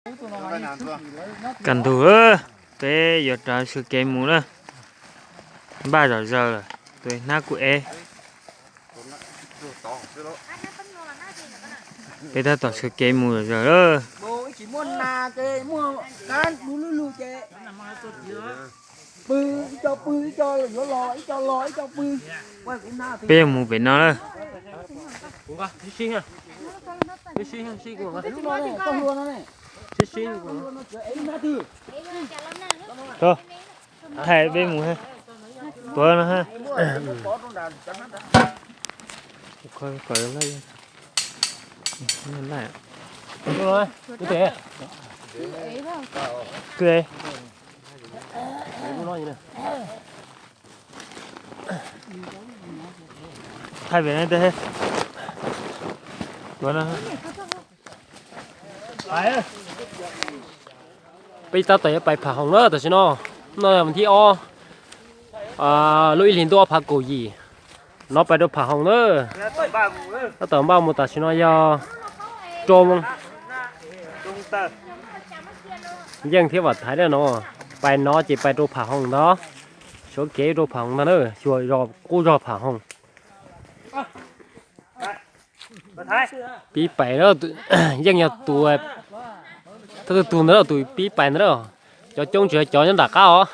Kaj ntug, peb yuav rov sawv kev mus lawm. Npaj zom zaws lawm, tus hnab kuj ev. Peb tab tom sawv kev mus zom zaws lawm. Peb yuav mus pem no lawm. Thaij peb mus tuav no. Thaij pem no. Peb tab tom yuav pais Pham Hoos na tam sim no. No thib ob, lub ib hlis ntuj ob phav kaum yim. No pais rau Pham Hoos na. Tab tom npaj mus tam sim no yog rau Yeej thiab Vam Thaiv no. Pais no ces pais rau Pham Hoos ntag. Sawv kev rau Pham Hoos ntag na, xyuas zos qub zog Pham Hoos. Pib pais, Yeej yog tus, tus ntawd tus pib pais ntawd. Cov coob tsis yog cov nyob nram qab os.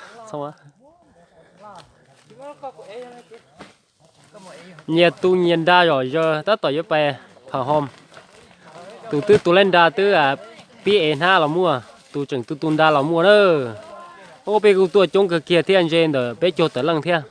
Nyias tu nyias nra zom zaws tab tom yuav pais Pham Hoos. Tus twb tu lej nra twb pib ev hnab los muaj, tus tseem tu tu nra los muaj na. Ua peb kuj tuaj coob kawg kiag thiab, ntse ntawm peb caug tawm leej thiab.